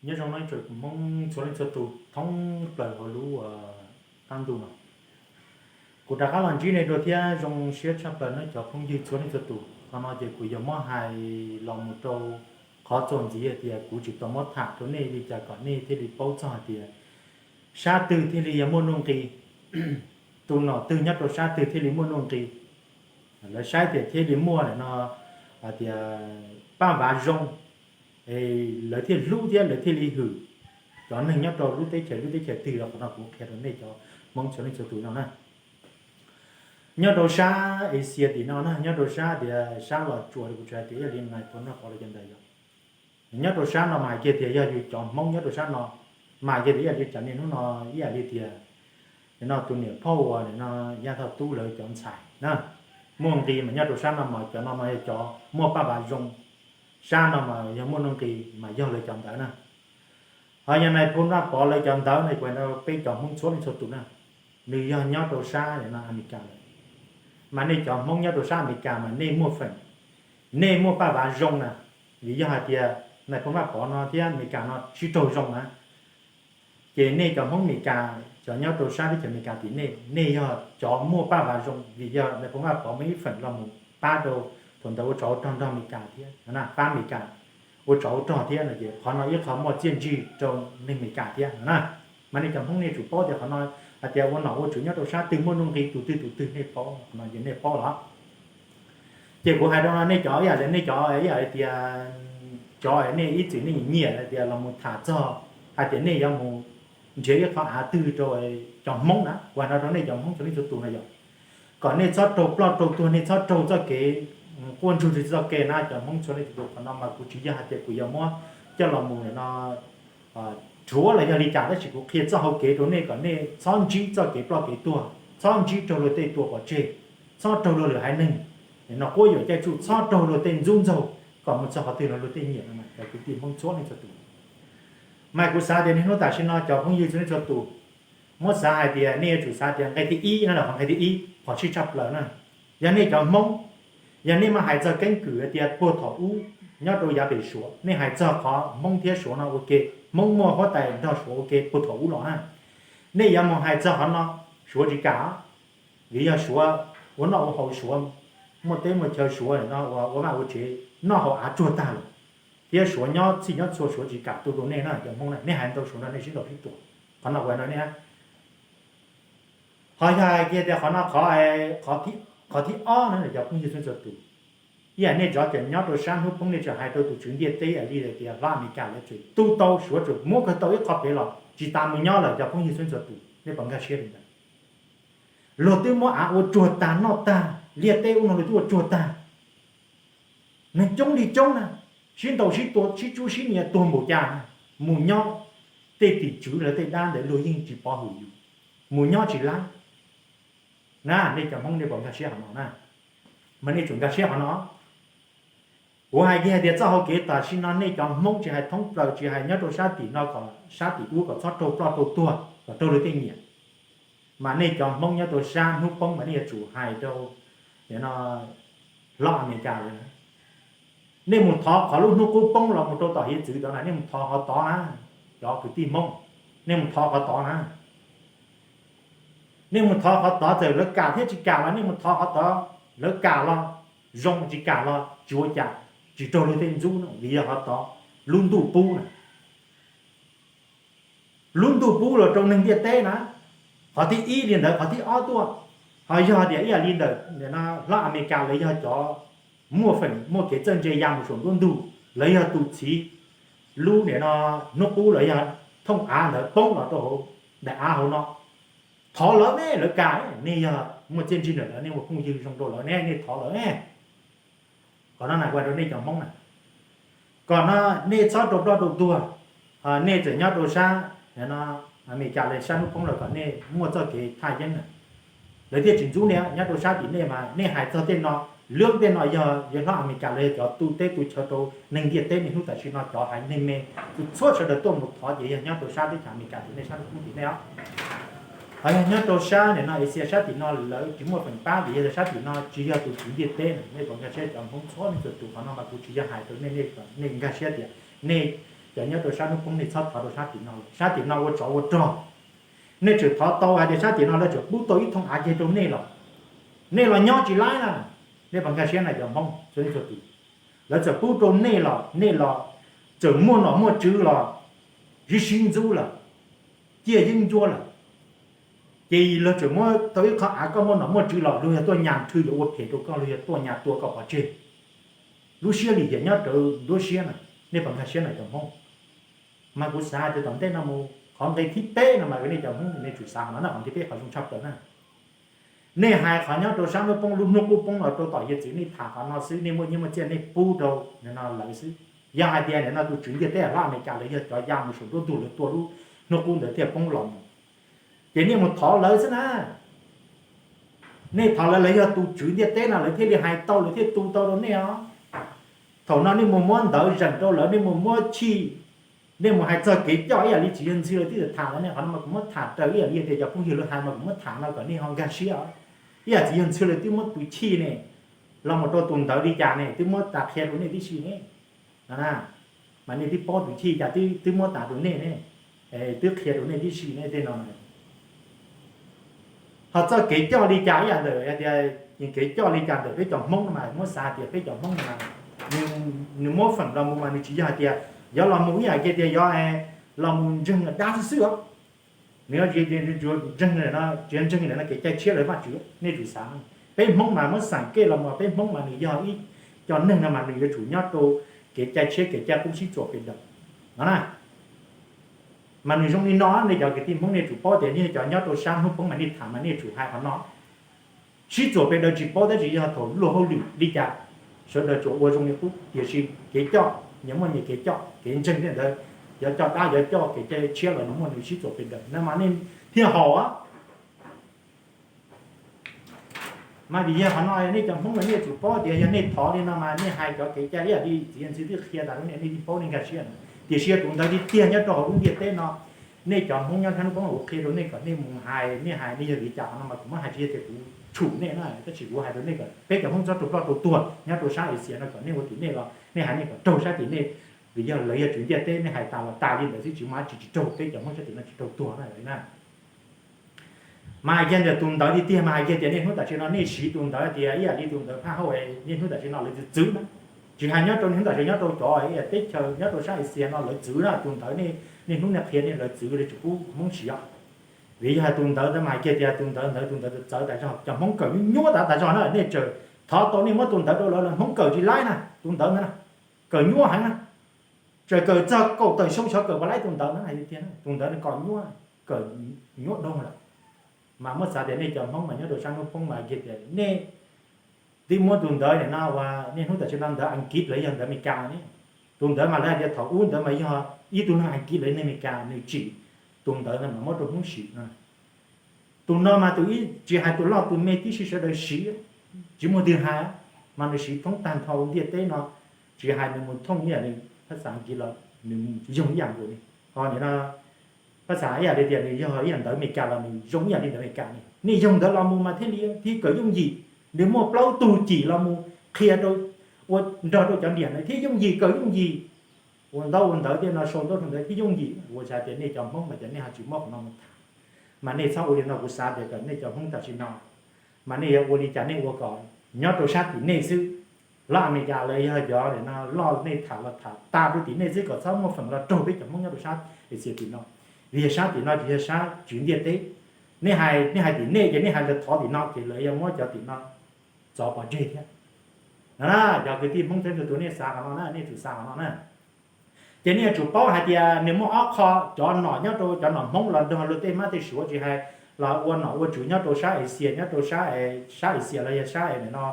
Nyob zoo no tsoom Hmoob txhua leej txhua tus thoob plaws hauv lub qab ntuj no. Kuv rov qab los ntsib nej dua thiab zoo siab tshaj plaws no cov phooj ywg txhua leej txhua tus. Qhov no ces kuv yuav muab hais los mus rau qhov txuas ntxiv hais tias kuv tsis tau muab tham rau nej li cas kom nej thiaj li paub txog hais tias sab twg thiaj li yog muaj nuj nqis, tus nom twg nyob rau sab twg thiaj li muaj nuj nqis, lawv saib tias thiaj li muaj no hais tias paj vav zoo, lawv thiaj hlub thiab lawv thiaj li hwm cov neeg nyob rau lub teb chaws lub teb chaws twg los qhov no kuv qhia rau nej cov Hmoob txhua leej txhua tus no na. Nyob rau sab Asia tim no na, nyob rau sab tias sab Los Tsuas kuv tsis hais tias ib yam li nais phoo noj qov los cov ntawd yog nyob rau sab no mas hais kiag tias yog yus cov Hmoob nyob rau sab no mas hais kiag tias ib yam li cov niaj hnub no ib yam li tias no tus niam phauj uas no Yaj Thoj Tub lawv cov ntxhais na, muaj nqis mas nyob rau sab no mas cov no mas yog cov muaj paj vav zoo, sab no mas yog muaj nuj nqis mas yog lawv cov ntawd na. Ho yog nais phoo Vaj Pov lawv cov ntawd no kuv hais rau peb cov Hmoob txhua leej txhua tus na, nws yog nyob rau sab no Amelikas lawm. Mas nej cov Hmoob nyob rau sab Amelikas mas nej muaj feem, nej muaj paj vav zoo na, vim yog hais tias nais phoo Vaj Pov no thiab Amelikas no sib raug zoo na, ces nej cov Hmoob Amelikas cov nyob rau sab teb chaws Amelikas tim nej, nej yog cov muaj paj vav zoo vim yog nais phoo Vaj Pov muaj ib feem los mus pab rau thaum ntawd ua tsov ua rog nrog Amelikas thiab, pab Amelikas ua tsov ua rog thiab no ces qhov no ib qho muaj txiaj ntsig rau neeg Amelikas thiab no na. Mas nej cov Hmoob nej tsum paub tias qhov no hais tias ua nom ua tswv nyob rau sab twg muaj nuj nqis tus twg tus twg nej paub no ces nej paub los. Ces kuv hais rau no nej cov ib yam li nej cov ib yam li tias cov nej ib txwm nej nyiam hais tias los mus tham txog hais tias nej yuav mus nrhiav ib qho av twg rau cov Hmoob na, kuv hais no rau nej cov Hmoob txhua leej txhua tus no yog kom nej txhob raug ploj raug tuag, nej txhob raug txoj kev quaj ntsuag txog txoj kev na cov Hmoob txhua leej txhua tus. Qhov no mas kuv tsis yog hais tias kuv yuav muab coj los mus no rhuav los yog li cas, tab sis kuv qhia txoj hau kev rau nej kom nej txhob ntsib txoj kev ploj kev tuag, txhob ntsib raug luag tej tua pov tseg, txhob raug luag lwm haiv neeg no quab yuam caij tsuj, txhob raug luag tej ntxub ntxaug kom mus txog qhov twg los luag tej nyiam no mas cov kwv tij Hmoob txhua leej txhua tus. Mas kuv xav tias niaj hnub tam sim no cov phooj ywg txhua leej txhua tus, muab xav hais tias nej yuav tsum xav tias nqe thib ib no los qhov nqe thib ib phom sij tshaj plaws na, yog nej cov Hmoob, yog nej mas hais txog keeb kwm hais tias puag thaum ub nyob rau yav pem Suav, nej hais txog qhov Hmoob thiab Suav no ua ke, Hmoob muaj huab tais nrog Suav ua ke puag thaum ub los na, nej yuav mus hais txog qhov no, Suav tsis kam. Vim yog Suav ua noj ua haus, Suav muaj teb muaj chaw, Suav no ua vaj ua tsev noj haus av tsuag tag lawm, thiab Suav nyob txhij nyob txhua, Suav tsis kam tu rau nej na cov Hmoob na, nej hais ntau Suav nrog nej sib ntaus sib tua. Qhov no kuv hais rau nej. Ho yog hais kiag tias qhov no qhov, qhov thib ob na cov phooj ywg txhua txhua tus, ib yam nej cov cov nyob rau sab hnub poob nej tseem hais rau tus tswv ntiaj teb ib yam li tias hlob Amelikas lawv tseem tu tau, Suav tseem muab kawg tau ib qho pem los tsis tas mus nyob lawm cov phooj ywg txhua txhua tus, nej puas nkag siab li ntawd? Luag twb muab av ua tsuag tag noj tag, liaj teb ub no luag twb ua tsuag tag, neeg coob li coob na, sib ntaus sib tua sib tsub sib nias tuag npaum cas na, mus nyob tej tim tswv lawv tej dab ntawd luag yeej tsis pov hwm yus, mus nyob tsis laib na. Nej cov Hmoob nej puas nkag siab qhov no na? Mas nej tsum nkag siab qhov no. Kuv hais kiag hais tias txoj hau kev tam sim no nej cov Hmoob tsis hais thoob plaws, tsis hais nyob rau sab tim no kom sab tim ub kom txhob raug ploj raug tuag kom raug luag tej nyiam. Mas nej cov Hmoob nyob rau sab hnub poob mas nej yuav tsum hais rau hlob Amelikas lawm, nej mus thov qhov lub hnub qub poob los mus rau tom hiav txwv tod na, nej mus thov qhov tod na, cov kwv tij Hmoob, nej mus thov qhov tod na. Nej mus thov qhov tod, txawm lawv kam thiab tsis kam los nej mus thov qhov tod, lawv kam los zoo, tsis kam los tsis ua cas, tsis raug luag tej ntxub no, vim yog qhov tod lub ntuj pub na. Lub ntuj pub los rau neeg ntiaj teb na. Qhov thib ib li ntawd, qhov thib ob tuaj, ho yog tias ib yam li ntawm hlob Amelikas lawv yog cov muaj feem muaj kev txawj ntse ya mus saum nruab ntug, lawv yog tus txhiv lub niam no hnub qub los yog thooj av ntawd poob los rau hauv daim av hauv no, thov lawv ne, lawv kam, nej yog muaj txiaj ntsig ntawm lawv, nej ua phooj ywg zoo rau lawv ne, nej thov lawv ne. Qhov no na kuv hais rau nej cov Hmoob na, kom no nej txhob rau ploj rau tuag. Nej txawm nyob rau sab no Amelikas lawv sab hnub poob los kom nej muaj txoj kev thaj yeeb na, lawv thiaj tsis ntxub nej. Nyob rau sab tim nej mas nej hais txog tej no, lub tej no yog yog hlob Amelikas lawv yog cov tu teb tu chaw rau neeg ntiaj teb niaj hnub tam sim no, cov haiv neeg me txhua sawv daws tuaj mus thov ces yog nyob rau sab teb chaws Amelikas tim nej, sab hnub poob tim nej os. Ho yog nyob rau sab nim no Asia sab tim no lawv tsis muaj feem pab vim yog sab tim no tsis yog tus tswv ntiaj teb na, nej puas nkag siab cov Hmoob txhua leej txhua tus? Qhov no mas kuv tsis yog hais rau nej, nej nkag siab tias nej Cov nyob rau sab hnub poob nej txhob thov rau sab tim no lawm, sab tim no ua tsov ua rog. Nej tseem thov tau hais tias sab tim no lawv tseem pub tau ib thooj av kiag rau nej los, nej los nyob tsis laib na. Nej puas nkag siab na cov Hmoob txhua leej txhua tus? Lawv txawm pub rau nej los nej los txawm muaj nom muaj tswv los sib sib ntxub lawm, ciaj yeeb ncuab lawm, ces luag tseem muab tau ib qho av, koj muaj nom muaj tswv los luag yog tuaj nyas nrhw yuav ua phem rau koj, luag yog tuaj nyas tua koj pov tseg. Lub siab lim hiam nyob rawv nruab siab na, nej puas nkag siab na cov Hmoob? Mas kuv xav tias tom ntej no mus qhov nqe thib peb no mas nej cov Hmoob nej tsum xav qhov no na, qhov thib peb qhov zoo tshaj plaws na. Nej hais qhov nyob rau sab hnub poob lub hnub qub poob los rau tom hiav txwv, nej tham qhov no xwb, nej muaj nyiaj muaj txiaj nej pub rau nim no lawv xwb. Yog hais tias nim no tus tswv ntiaj teb hlob Amelikas lawv yog cov ya mus saum nruab ntug lawv tua lub hnub qub ntawd thiaj poob los mus, ces nej mus thov lawv xwb na. Nej thov lawv, lawv yog tus tswv ntiaj teb no lawv thiaj li hais tau, lawv thiaj tu tau rau nej os. Thaum no nej mus muab ntawv zeem rau lawv, nej mus muab chij, nej mus hais txog kev coj ib yam li txiv yawg Ntxhw lawv twb tham los nej qhov no mas kuv muab tham raws ib yam li tias cov phooj ywg lawv hais mas kuv muab tham no kom nej ho nkag siab. Ib yam txiv yawg Ntxhw lawv twb muab tus chij ne los mus rau tus ntawd li cas ne twb muab tas qhia rau nej tib si ne. No na, mas nej twb paub tus chij cas twb muab tas rau nej ne, twb qhia rau nej tib si ne tej no. Ho txoj kev coj li cas ib yam ntawm tias kev coj li cas ntawm peb cov Hmoob no mas muab xav tias peb cov Hmoob no mas nws muab feem los mus mas nws tsis yog hais tias yuav los mus ib yam kiag tias yuav los mus ntseeg dab xwb xwb os. Nws ntseeg no, tsis yog ntseeg no kev cai tshiab lawv vaj tswv, nej tsum xav. Peb Hmoob mas muab xeem kej los mus peb Hmoob mas nws yog ib co neeg no mas nws yuav tsum nyob rau kev cai tshiab kev cai qub sib txuas pes daws no na. Mas nws zoo li no, nej cov kwv tij Hmoob nej tsum paub tias nej cov nyob rau sab hnub poob mas nej tham mas nej tsum hais qhov no. Sib txuas pes daws tsis paub tab sis yog thaum luag hauj lwm li cas sawv daws tsuas ua zoo li qub, tiam sis kev coj nyias muaj nyias kev coj, kev ntseeg tej ntawd, yuav coj dab yuav coj kev cai tshiab los nws muaj nws sib txuas pes daws no mas nej thiaj haum. Mas vim yog qhov no nej cov Hmoob mas nej tsum paub tias yog nej thov li no mas nej hais cov kev cai ib yam li txiv yawg Ntxhw twb qhia tas rau nej, nej yeej paub nej nkag siab. Tiam sis yog tus ntawd tiag tiag nyob rau hauv lub ntiaj teb no, nej cov Hmoob nyob sab hnub poob uas qhia rau nej kom nej mus hais, nej hais nej yog li cas qhov no mas kuv muab hais tsis yog tias kuv tshum nej na, tab sis kuv hais rau nej kom peb cov Hmoob txhob raug ploj raug tuag nyob rau sab Asia no kom nej ua tim nej los nej hais nej kom raug sab tim nej, vim yog lawv yog tswv ntiaj teb, nej hais tas los tas li ntawd xwb, tsis muaj dab tsi tsis raug peb cov Hmoob sab tim no tsis raug tuag na na. Mas hais kiag ntawm tus ntawd tiag tiag mas hais kiag tias niaj hnub tam sim no nej siv tus ntawd tias ib yam li tus ntawd phaj hauj, niaj hnub tam sim no lawv txwv txwv na. Tsis hais nyob rau niaj hnub tam sim nyob rau cov teb chaws nyob rau sab Asia no lawv txwv na tus ntawd, niaj hnub nej qhia nej lawv txwv lawv tsis pub Hmoob siv os. Vim yog hais tus ntawd ntawd mas hais kiag tias tus ntawd ntawd tus ntawd txawv tas zog, cov Hmoob kawm nyuaj nyuaj tas tas zog na, nej tseem thov tau nej muab tus ntawd rau lawv los Hmoob kawm tsis laib na, tus ntawd ntawd na kawm nyuaj heev na. Tseem kawm txog kaum tawm xyoo xyov kawm puas laib tus ntawd na, hais tiag tiag tus ntawd nws kawm nyuaj, kawm nyuaj doog lawm. Mas muab xav tias nej cov Hmoob mas nyob rau sab hnub poob mas hais kiag tias nej twb muab tus ntawd nim no uas niaj hnub tam sim no ntawd Askiv los yog ntawd Amelikas ne, tus ntawd mas lawv hais tias thaum ub ntawd mas yog ib tug neeg Askiv los yog neeg Amelikas nws tsim tus ntawd no mas muab rau Hmoob siv no. Tus no mas tus ib tsis hais tus loj tus me tib si sawv daws siv, tsis muaj twg hais, mas nws siv thoob tag nrho ntiaj teb no, tsis hais nws mus thooj ib yam li phab xav Askiv los nws yoog ib yam nkaus li. Ho nim no phab xav ib yam li tias nws yog ib yam ntawv Amelikas los nws zoo ib yam li ntawv Amelikas li. Nej yoog ntawd los mus mas thiaj li thiaj kawm yooj yim. Nws muaj plaub tug cim los mus qhia rau, ua nrog rau cov niam ntawd thiab yooj yim, kawm yooj yim, ua ntaub ua ntawv thiab no sau ntaub sau ntawv thiab yooj yim. Ua cas tias nej cov Hmoob mas cas nej ho tsis muab qhov no mus tham? Mas nej txhob ua li no, kuv xav tias kom nej cov Hmoob tam sim no mas nej yuav ua li cas nej ua kom nyob rau sab tim nej xwb. Loj Amelikas los yog cov nim no loj nej tham los tham tag rau tim nej xwb kom txhob muaj feem los raug peb cov Hmoob nyob rau sab Asia tim no. Vim yog sab tim no ces yog sab tswv ntiaj teb. Nej hais, nej hais tim nej ces nej hais ntawd thov tim no ces lawv yuav muab cov tim no txov pov tseg thiab. No na, cov kwv tij Hmoob txhua tus nej xav qhov no na, nej tsum xav qhov no na. Ces nej yuav tsum paub hais tias nws muaj ob qho, cov nom nyob rau cov nom Hmoob los nrog luag tej mab tej suav tsis hais, los ua nom ua tswv nyob rau sab Asia, nyob rau sab, sab Asia los yog sab es nim no,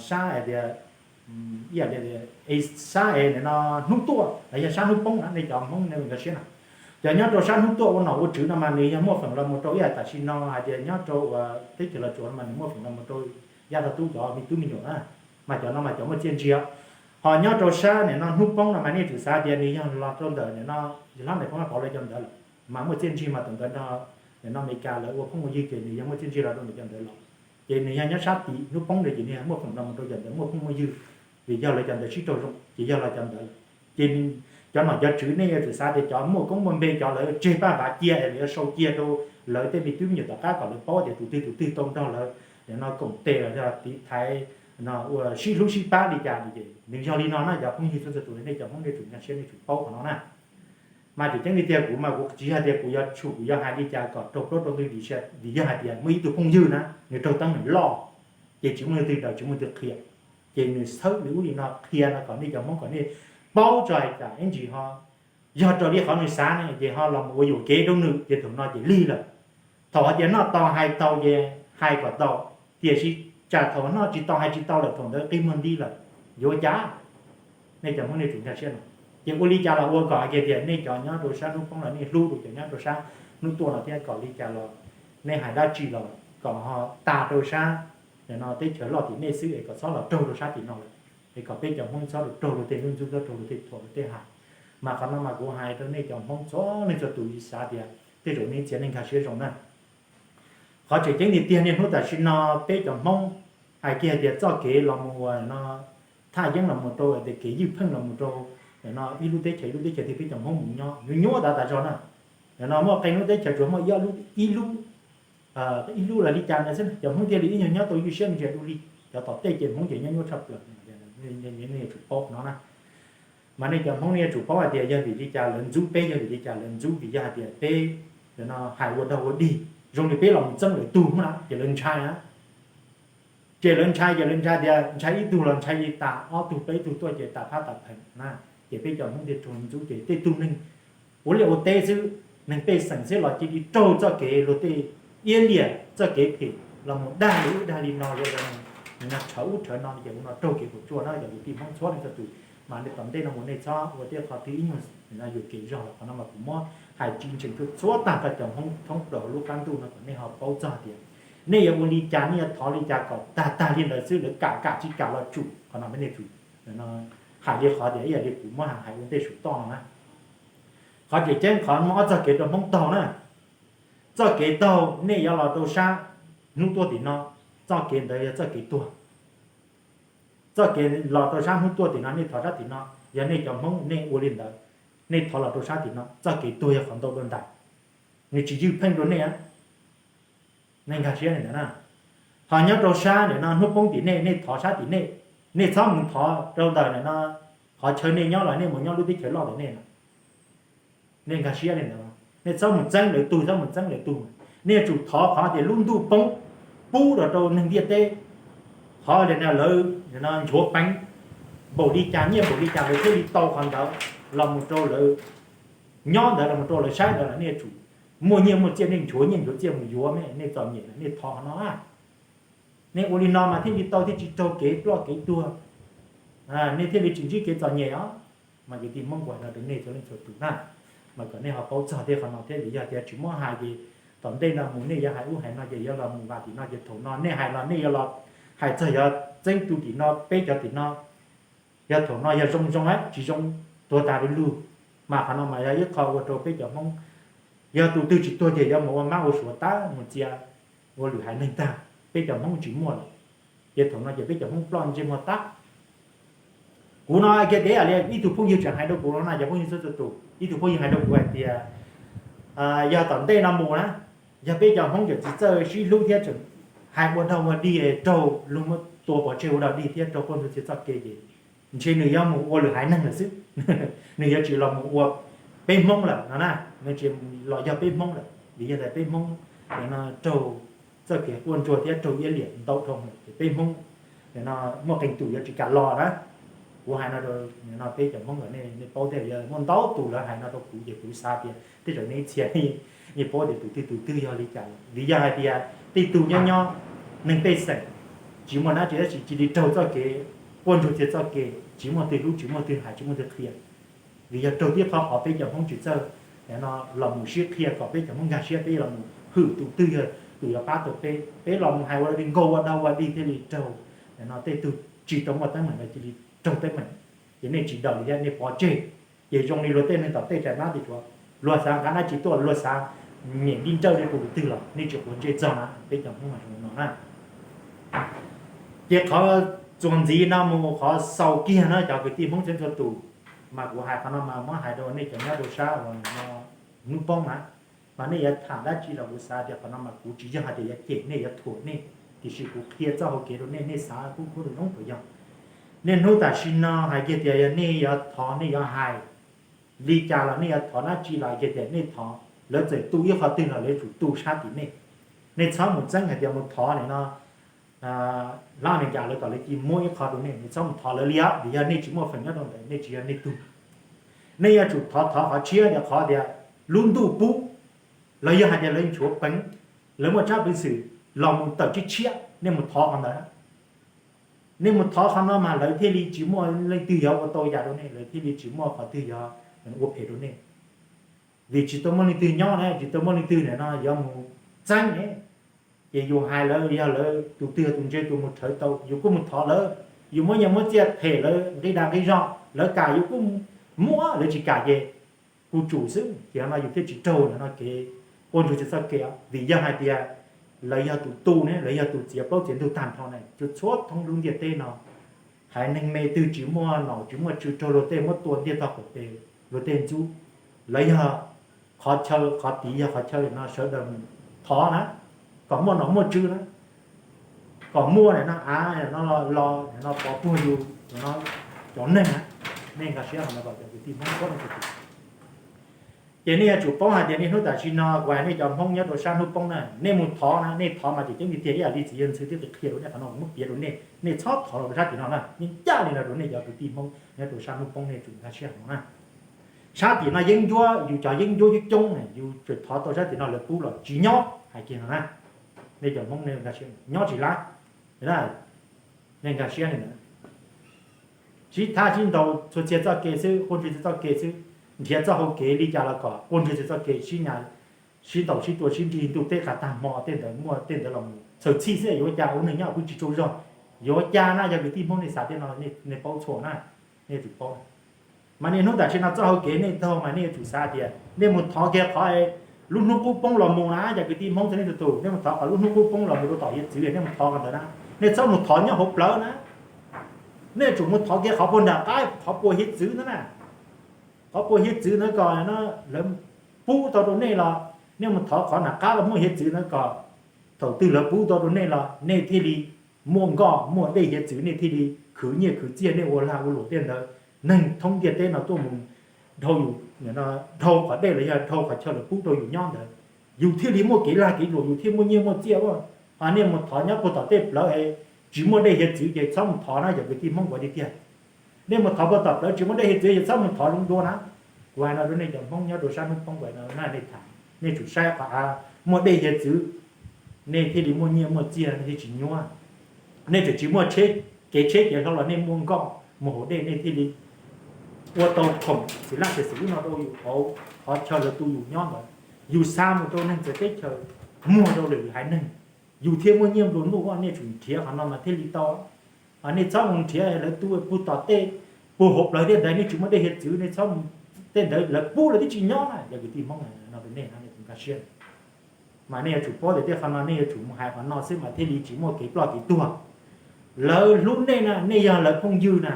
sab es tias, ib yam li sab es nim no hnub tuaj los yog sab hnub poob na, nej cov Hmoob nej nkag siab na. Cov nyob rau sab hnub tuaj ua nom ua tswv no mas nws yog muaj feem los mus rau ib yam tam sim no hais tias nyob rau uas teb chaws Los Tsuas no mas nws muaj feem los mus rau Yaj Thoj Tub cov me tub me nyuam na, mas cov no mas cov muaj txiaj ntsig. Ho nyob rau sab nim no hnub poob no mas nej tsum xav tias nws yog los rau ntawm nim no hlob Maiv Pov Mab Pov lawv cov ntawd lawm, mas muaj txiaj ntsig mas thaum ntawd no nim no Amelikas lawv ua phooj ua ywg ces nws yog muaj txiaj ntsig los rau ntawm cov ntawd los. Ces nws yog nyob sab tim hnub poob ntawd ces nws yog muaj feem los mus rau cov ntawd muaj phooj muaj ywg, vim yog lawv cov ntawd sib raug zoo ces yog lawv cov ntawd lawm. Ces cov nom cov tswv nej yuav tsum xav tias cov muaj koob muaj npe cov lawv tseg paj npav cia es lawv yuav sau cia rau lawv tej me tub me nyuam tom qab kom lawv paub tias tus twg tus twg tau nrog lawv no koom tes los yog tiv thaiv, ua sib hlub sib pab li cas no ces nws yog li no na cov phooj ywg txhua txhua tus, nej cov Hmoob nej tsum nkag siab nej tsum paub qhov no na. Mas tseem ceeb li tiag kuv mas kuv tsis yog tias kuv yuav tshum kuv yuav hais li cas kom raug plaub raug ntug vim, vim yog hais tias muaj ib tug phooj ywg na nws raug teeb meem loj, ces tsis muaj leej twg daws tsis muaj leej twg qhia, ces nws txhawb li ub li no qhia no kom nej cov Hmoob kom nej paub tso hais tias ib ntsis ho yog raws li qhov nws xav ne ces ho los mus ua yuam kev rau nws ces thaum no ces lig lawm. Thaum hais tias noj tau hais tau ces hais kom tau, tiam sis tsam thaum noj tsis tau hais tsis tau lawm thaum ntawd qi muag nti lawm, yuav ua cas? Nej cov Hmoob nej tsum nkag siab no. Ces ua li cas los ua kom hais tias nej cov nyob rau sab hnub poob los nej hlub rau cov nyob rau sab hnub tuaj no thiab kom li cas los nej hais dab tsi los kom ho tag rau sab no teb chaws loj tim nej xwb es kom txhob los raug rau sab tim no lawm, es kom peb cov Hmoob txhob los raug luag tej ntxub ntxub, txhob raug luag tej thuam luag tej hais. Mas qhov no mas kuv hais rau nej cov Hmoob txhua leej txhua tus xav tias tej zaum nej txiav nej nkag siab zoo na. Qhov tseem ceeb tiag tiag niaj hnub tam sim no peb cov Hmoob hais kiag hais tias txoj kev los mus ua no thaj yeeb los mus rau tias kev ywj pheej los mus rau no ib lub teb chaws ib lub teb chaws twg peb cov Hmoob mus nyob nyuaj nyuaj tas tas zog na. Nim no muaj qee lub teb chaws tsuas muaj ib lub, ib lub, ib lub los li cas ntawd xwb cov Hmoob thiaj li ib nyuag nyob tau ywj siab me ntsis dua li. Cov tom tej ces Hmoob ces nyob nyuaj tshaj plaws, nej yuav tsum paub no na. Mas nej cov Hmoob nej yuav tsum paub hais tias yog vim li cas lawv ntxub peb, yog vim li cas lawv ntxub, vim yog hais tias peb no hais ua dog ua dig, zoo li peb los mus txeeb lawv tug na ces lawv ntshai na. Ces lawv ntshai ces lawv ntshai tias ntshai ib tug los ntshai li tas ob tug peb tug tuaj ces tas phab tas pheem na. Ces peb cov Hmoob thiaj raug ntxub ces tej tug neeg ua liaj ua teb xwb, neeg pej xeem xwb los cia li raug txoj kev luag tej iab liam txoj kev phem los mus dag li ub dag li no, yog no rhawv ub rhawv no ces ua no raug kev puas tsuaj na cov kwv tij Hmoob txhua leej txhua tus. Mas nej tom ntej no mus nej txhob ua tej qhov twg ib nyuag yuam kev zog lawm. Qhov no mas kuv muab hais tsis ntseeg txhua tag rau cov Hmoob thoob plaws hauv lub qab ntuj no kom nej ho paub txog tias nej yuav ua li cas nej yuav thov li cas kom tag tag li ntawd xwb, lawv kam kam tsis kam los tsum. Qhov no peb nej tsum hais li qhov tias ib yam li kuv muab hais ua ntej saum toj no na. Qhov tseem ceeb qhov muab ob txoj kev rau Hmoob taug na. Txoj kev taug nej yuav los rau sab hnub tuaj tim no, txoj kev ntawd yog txoj kev tuag. Txoj kev los rau sab hnub tuaj tim no nej thov sab tim no, yog nej cov Hmoob nej ua li ntawd, nej thov los rau sab tim no, txoj kev tuag yog qhov ntau dua ntais, nws tsis ywj pheej rau nej. Nej nkag siab li ntawd na. Ho nyob rau sab ntawm no hnub poob tim nej, nej thov sab tim nej, nej txhob mus thov rau ntawm ntawm no qhov chaw nej nyob los nej mus nyob lub teb chaws loj ntawm nej no. Nej nkag siab li ntawd, nej txhob mus txeeb lawv tug, txhob mus txeeb lawv tug. Nej yuav tsum thov qhov tias lub ntuj poob pub rau rau neeg ntiaj teb, qhov lawv nchuav peev npaum li cas, nyiaj npaum li cas lawv thiaj li tau qhov ntawd los mus rau lawv nyob ntawd los mus rau lawv saib ntawd los nej yuav tsum muaj nyiaj muaj txiaj, nej nchuav nyiaj nchuav txiaj mus yuav nej txom nyem, nej thov qhov no. Nej ua li no mas thiaj li tau, thiaj tsis raug kev ploj kev tuag, nej thiaj li tsis ntsib kev txom nyem os. Mas kwv tij Hmoob, kuv hais no rau nej txhua leej txhua tus na, mas kom nej ho paub txog tej qhov no thiab. Vim yog tias tsis muab hais ces tom ntej no mus nej yuav hais ub hais no ces yuav los mus vam tim no ces thaum no nej hais los nej yuav los hais txog yuav txeeb tus tim no, peb cov tim no, yog thaum no yog zoo zoo tsis zoo tuag tas li lug. Mas qhov no mas yog ib qho ua rau peb cov Hmoob, yog tus twg tsis tuag ces yuav mus ua mab ua suav tag, mus txia ua lwm haiv neeg tag, peb cov Hmoob tsis muaj lawm. Ces thaum no ces peb cov Hmoob ploj ntsej muag tag. Kuv no kiag dev li ib tug phooj ywg tseem hais rau kuv no na, cov phooj ywg txhua txhua tus, ib tug phooj ywg hais rau kuv hais tias yog tom ntej no mus na, yog peb cov Hmoob tseem tsis txawj sib hlub thiab tseem hais ua dog ua dig raug luag muab tua pov tseg ua dog dig thiab raug quaj ntsuag txhia txoj kev ces ntshe nws yuav mus ua lwm haiv neeg lawm xwb. Nws yuav tsis los mus ua peb Hmoob lawm no na, nws tsis los yog peb Hmoob lawm vim yog tias peb Hmoob no raug txoj kev quaj ntsuag thiab raug iab liam ntau dhau lawm ces peb Hmoob no muaj qee tus yuav tsis kam los na. Kuv hais no rau no peb cov Hmoob kom nej paub thiab, yog muaj ntau tus lawv hais no rau kuv ces kuv xav tias tej zaum nej ib txhia nej paub tias tus twg tus twg yog li cas lawm. Vim yog hais tias tej tug nyob nyob neeg pej xeem tsis muaj dab tsi tab sis cia li raug txoj kev quaj ntsuag txhia txoj kev, tsis muaj twg hlub tsis muaj twg hais tsis muaj twg qhia. Vim yog raug tib qho qhov peb cov Hmoob tsis txawj no los mus sib qhia kom peb cov Hmoob nkag siab, peb los mus hwm tus twg yog tus yuav pab tau peb, peb los mus hais ua li nkaug ua dog ua dig thiaj li raug no tej tug tsis tau muaj teeb meem los cia li raug teeb meem. Ces nej tsis daus li thiab nej pov tseg. Ces zoo li luag tej neeg tom tej tsav nab tias luag xav nqa dab tsi tuaj, luag xav nyem nti nrawj li tus twg los nej tsis quav ntsej txog na, peb cov Hmoob mas zoo no na. Ces qhov txuas ntxiv no mus qhov xaus kiag no cov kwv tij Hmoob txhua txhua tus, Mas kuv hais qhov no mas muab hais rau nej cov nyob rau sab uas no hnub poob na, mas nej yuav tham dab tsi los kuv xav tias qhov no mas kuv tsis yog hais tias yuav cem nej yuav thuam nej, tiam sis kuv qhia txoj hau kev rau nej, nej xav kub kub rau zoo puas yog. Nej hnub tam sim no hais kiag tias yog nej yuav thov nej yuav hais li cas los nej yuav thov dab tsi los hais kiag tias nej thov, lawv txawm tu ib qho twg los lawv yuav tsum tu sab tim nej. Nej txhob mus txeeb hais tias mus thov nim no Hlob Amelikas lawv kom lawv cia muab ib qho rau nej, nej txhob mus thov lawv li os, vim yog nej tsis muaj feem nyob rau ntawd, nej tsis yog nej tug. Nej yuav tsum thov thov qhov tshiab tias qhov tias lub ntuj pub, los yog hais tias lawv nchuav peev, lawv muaj tsab peev xwm los mus tawm tshiab tshiab, nej mus thov qhov ntawd. Nej mus thov qhov no mas lawv thiaj li tsis muaj leej twg yuav ua tau yam rau nej, lawv thiaj li tsis muaj qhov twg yuav ua phem rau nej. Vim tsis tau muaj leej twg nyob na, tsis tau muaj leej twg nim no yuav mus txeeb ne. Ces yus hais lawv, yog lawv tus twg yog tus ntse tus mus rhawv tau, yus kuj mus thov lawv, yus muab nyiaj muab txiaj them lawv nqi dag nqi zog, lawv kam yus kuj muab, lawv tsis kam ces kuv tsum xwb. Ces no yus thiaj tsis raug no kev quaj ntsuag txhawj txoj kev, vim yog hais tias lawv yog tus tu ne, lawv yog tus txiav plaub txiav ntug tag nrho na, txhua txhua thoob lub ntiaj teb no. Haiv neeg me twg tsis muaj nom tsis muaj tswv raug luag tej muab tua ntiaj tog qaum pes, luag tej ntxub, lawv yog qhov chaw, qhov tid yog qhov chaw no sawv daws mus thov na, kom muaj nom muaj tswv na, kom muaj nim no av no los nim no pov puag yus no cov neeg na. Nej nkag siab qhov no kom cov kwv tij Hmoob paub no. Ces nej yuav tsum paub hais tias nej hnub tam sim no kuv hais nej cov Hmoob nyob rau sab hnub poob na, nej mus thov na, nej thov mas tseem ceeb tiag tiag ib yam li txiv yawg ntxhw twb qhia rau nej qhov no, kuv muab piav rau nej, nej txhob thov los rau sab tim no na, yeej ncaj li no rau nej cov kwv tij Hmoob nyob rau sab hnub poob nej tsum nkag siab no na. Sab tim no yeeb ncuab, yus cov yeeb ncuab coob coob na, yus tseem thov tau sab tim no lawv pub los tsis nyob hais kiag no na. Nej cov Hmoob nej nkag siab, nyob tsis laib. Nej nkag siab li ntawd, sib thab sib ntaus txhua txhia txoj kev xwb, quaj ntsuag txhia txoj kev xwb, nrhiav txoj hau kev li cas los kom quaj ntsuag txhia txoj kev sib nyav, sib ntaus sib tua sib nrig ntuj teb qas tag hmo, tej ntawd muaj tej ntawd los mus txhaws txhij xwb, yuav ua cas ua neeg nyob pw tsis tsaug zog, yuav ua cas na, yog kwv tij Hmoob nej xav tias no nej paub txhua na, nej yuav tsum paub. Mas nej hnub tam sim no txoj hau kev nej taug mas nej yuav tsum xav tias nej mus thov kiag qhov lub hnub qub poob los mus na, yog kwv tij Hmoob txhua leej txhua tus, nej mus thov qhov lub hnub qub poob los mus rau tom hiav txwv, nej mus thov qhov ntawd na, nej txhob mus thov nyob hauv plawv na, nej yuav tsum mus thov kiag qhov puag nram qab qhov puag hiav txwv ntawd na, qhov puag hiav txwv ntawd kom lawv pub tau rau nej los nej mus thov qhov nram qab los muaj hiav txwv ntawd kom thaum twg lawv pub tau rau nej los nej thiaj li muaj nkoj muaj dej hiav txwv, nej thiaj li khwv nyiaj khwv txiaj, nej ua lag ua luam tej ntawd, neeg thoob ntiaj teb no tuaj mus dhau yus, dhau qhov dej los yog dhau qhov chaw lawv pub rau yus nyob ntawd, yus thiaj li muaj kev lag kev luam, yus thiaj muaj nyiaj muaj txiaj ua. Ho nej mus thov nyob puag tom tej plawv tsis muaj dej hiav txwv ces txhob mus thov na, yog kwv tij Hmoob kuv tiag tiag. Nej mus thov puag tom plawv tsis muaj dej hiav txwv ces txhob mus thov zoo dua na. Kuv hais no rau nej cov Hmoob nyob rau sab hnub poob no na, nej tham, nej tsum saib qhov av muaj dej hiav txwv, nej thiaj li muaj nyiaj muaj txiaj, nej thiaj tsis nyuaj. Nej tseem tsis muaj kev tsheb kev hlau los nej muaj nkoj mus haus dej, nej thiaj li ua tau khoom xwm laj xwm lub no rau yus hauv qhov chaw lawv tu yus nyob ntawd. Yus xa mus rau neeg txawv teb chaws, muag rau lwm haiv neeg, yus thiaj muaj nyiaj nplua nuj. Nej tsum nrhiav qhov no mas thiaj li tau. Nej txhob mus nrhiav lawv tu puag tom tej, puag hauv plawv tej ntawd nej tsis muaj dej hiav txwv, nej txhob, tej ntawd lawv pub lawv twb tsis nyob na, yog kwv tij Hmoob no rau nej no nej nkag siab. Mas nej yuav tsum paub tias tej qhov no nej yuav tsum mus hais qhov no xwb mas thiaj li tsis muaj kev ploj kev tuag. Lawv hlub nej na, nej yog lawv phooj ywg na,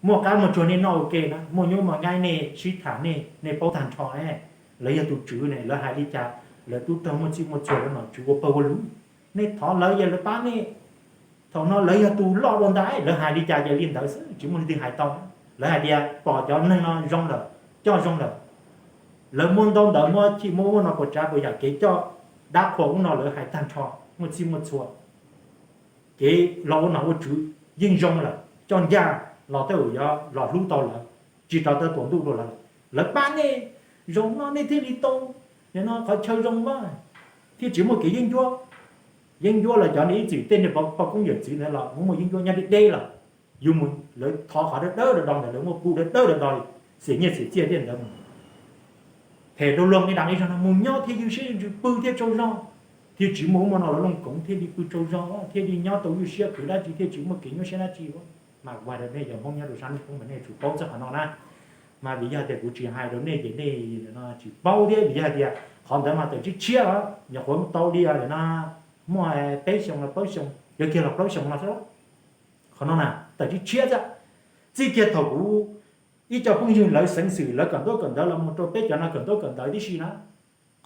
muaj qab muaj tsuag nej noj ua ke na, muaj nyuj muaj nqaij nej sib tham nej, nej paub tag nrho ne. Lawv yog tus tswv ne, lawv hais li cas lawv tub rog muaj txhij muaj txhua lawv nom tswv ua pawg ua lug. Nej thov lawv ces lawv pab nej. Thaum no lawv yog tus loj dua ntais, lawv hais li cas ces li ntawd xwb, tsis muaj leej twg hais tau. Lawv hais tias pom cov neeg no zoo lawm, coj zoo lawm, lawv muaj ntau ntawd, muaj chij muaj ub muaj no puas tsav puas yam, kev coj dab qhuas ub no lawv hais tag nrho, muaj txhij muaj txhua. Kev los ua nom ua tswv yeej zoo lawm, coj ncaj los tej zaum yuav los hlub tau lawv, tsis rov tawm tuam ntuj dua lawv. Lawv pab nej zoo no nej thiaj li tau, nim no qhov chaw zoo mas thiaj tsis muaj kev yeeb ncuab. Yeeb ncuab los cov niag ib txwm tej niag poj koob yawm txwv ntawd los muaj muaj yeeb ncuab nyob deb deb los yus mus lawv thov qhov dawb dawb do do ntawd, lawv muaj pub dawb dawb do do li, xiam nyiaj xiam txiaj tej ntawd mus phem rau luag nqi dag nqi zog no mus nyob thiaj ywj siab ywj ntsws pw thiaj tsaug zog, thiaj tsis muaj ub muaj no los looj koov thiaj li pw tsaug zog, thiaj li nyob tau ywj siab khwv dab tsi thiaj tsis muaj kev nyuaj siab dab tsi. Mas kuv hais rau nej cov Hmoob nyob rau sab hnub poob mas nej yuav tsum paub txog qhov no na. Mas vim yog tias kuv tsis hais rau nej ces nej tsis paub thiab, vim yog tias qhov ntawd mas tawm tshiab tshiab os, nyuam qhuav tau li ntawm no muaj peb xyoo los plaub xyoo, yuav kiag los plaub xyoo no xwb. Qhov no na tawm tshiab tshiab xwb. Txij kiag thaum kuv Ib co phooj ywg lawv xeev xwm lawv kawm ntaub kawm ntawv los mus rau peb cov no kawm ntaub kawm ntawv tib si na,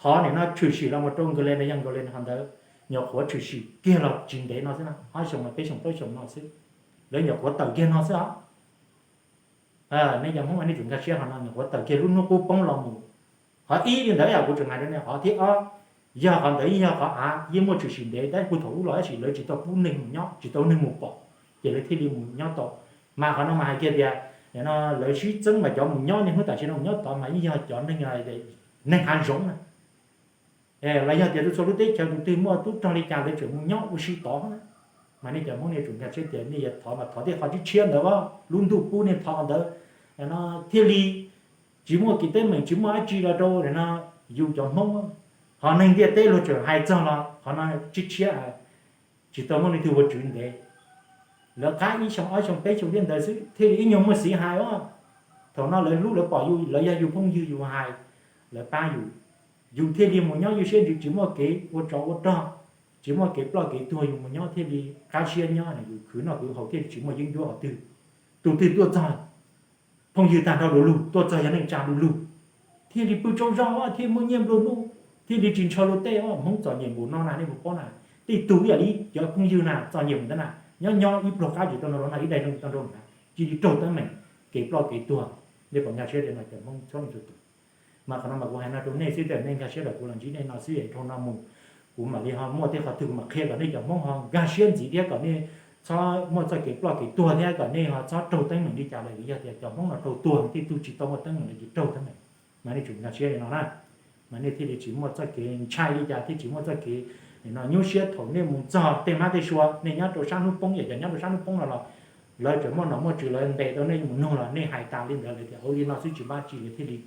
qhov nim no tshwm sim los mus rau England no yog England ho ntawd, nyuam qhuav tshwm sim kiag los tsis ntev no xwb na, ob xyoo los peb xyoo plaub xyoo no xwb, lawv nyuam qhuav tawm kiag no xwb os. Nej cov Hmoob nej tsum nkag siab qhov no, nyuam qhuav tawm kiag lub hnub qub poob los mus. Qhov ib li ntawd yog kuv tseem hais rau nej, qhov thib ob, yog qhov ntawd yeej yog qhov av yeej muaj tshwm sim ntev tab sis puag thaum ub los tab sis lawv tsis tau pub neeg mus nyob, tsis tau neeg mus pom, ces lawv thiaj li mus nyob tau. Mas qhov no mas hais kiag tias no lawv sib txeeb mas cov mus nyob niaj hnub tam sim no mus nyob tod mas yeej yog cov neeg, neeg hav zoov na, los yog tias txhua lub teb chaws tus twg muaj tub rog li cas lawv tseem mus nyob ua si tod na. Mas nej cov Hmoob nej tsum nkag siab tias nej yuav thov mas thov tej qhov tshiab tshiab ntawd, lub ntuj pub nej thov ntawd, no thiaj li tsis muaj kev teeb meem tsis muaj dab tsi los rau no yus cov Hmoob. Ho neeg ntiaj teb luag tseem hais txog los qhov no tshiab tshiab, tsis tau muaj leej twg ua tswv ntev. Lawv qab ib xyoo ob xyoo peb xyoo thiab ntawd xwb thiaj li ib nyuag muaj xiv hais os. Thaum no lawv hlub lawv pom yus, lawv yog yus phooj ywg yus hais, lawv pab yus, yus thiaj li mus nyob ywj siab ntsws tsis muaj kev ua tsov ua rog, tsis muaj kev ploj kev tuag yus mus nyob thiaj li qab siab nyob, yus khwv noj khwv haus thiaj li tsis muaj yeeb ncuab qhov twg. Tus twg tuaj txog phooj ywg tag nrho du lug, tuaj txog yog neej tsa du lug, thiaj li pw tsaug zog, thiaj muaj nyiaj nplua nuj, thiaj li tsis ntshaw luag tej. Hmoob txom nyem npaum no na nej puas paub na? Tej tug ib yam li cov phooj ywg na txom nyem npaum ntawd na, nyob nyob ib pluag qab tsis tau nrog luag noj, ib daig tsis tau nrog luag hnav, cia li raug teeb meem, kev ploj kev tuag. Nej puas nkag siab li no cov Hmoob txhua leej txhua tus? Mas qhov no mas kuv hais no rau nej xwb, nej nkag siab kom kuv los ntsib nej no xwb, dhau no mus kuv mam li ho muaj tej qhov twg kuv mam qhia kom nej cov Hmoob ho nkag siab ntxiv thiab kom nej txhob muaj txoj kev ploj kev tuag thiab kom nej ho txhob raug teeb meem li cas lawm. Vim yog tias cov Hmoob no raug tuag, tej tug tsis tau muaj teeb meem los ces raug teeb meem. Mas nej tsum nkag siab li no na, mas nej thiaj li tsis muaj txoj kev ntshai li cas thiab tsis muaj txoj kev no nyuaj siab thaum nej mus txog tej hmab tej sua. Nej nyob rau sab hnub poob, yog cov nyob rau sab hnub poob no los lawv tseem muaj nom muaj tswv lawv ntes tau nej mus nug los nej hais tas li ntawd lawv tias ua li no xwb tsis npaj tsi, lawv thiaj li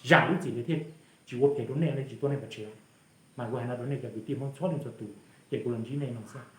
zam lub txim, lawv thiaj tsis ua phem rau nej, lawv tsis tua nej pov tseg. Mas kuv hais no rau nej cov kwv tij Hmoob txhua leej txhua tus, ces kuv los ntsib nej no xwb.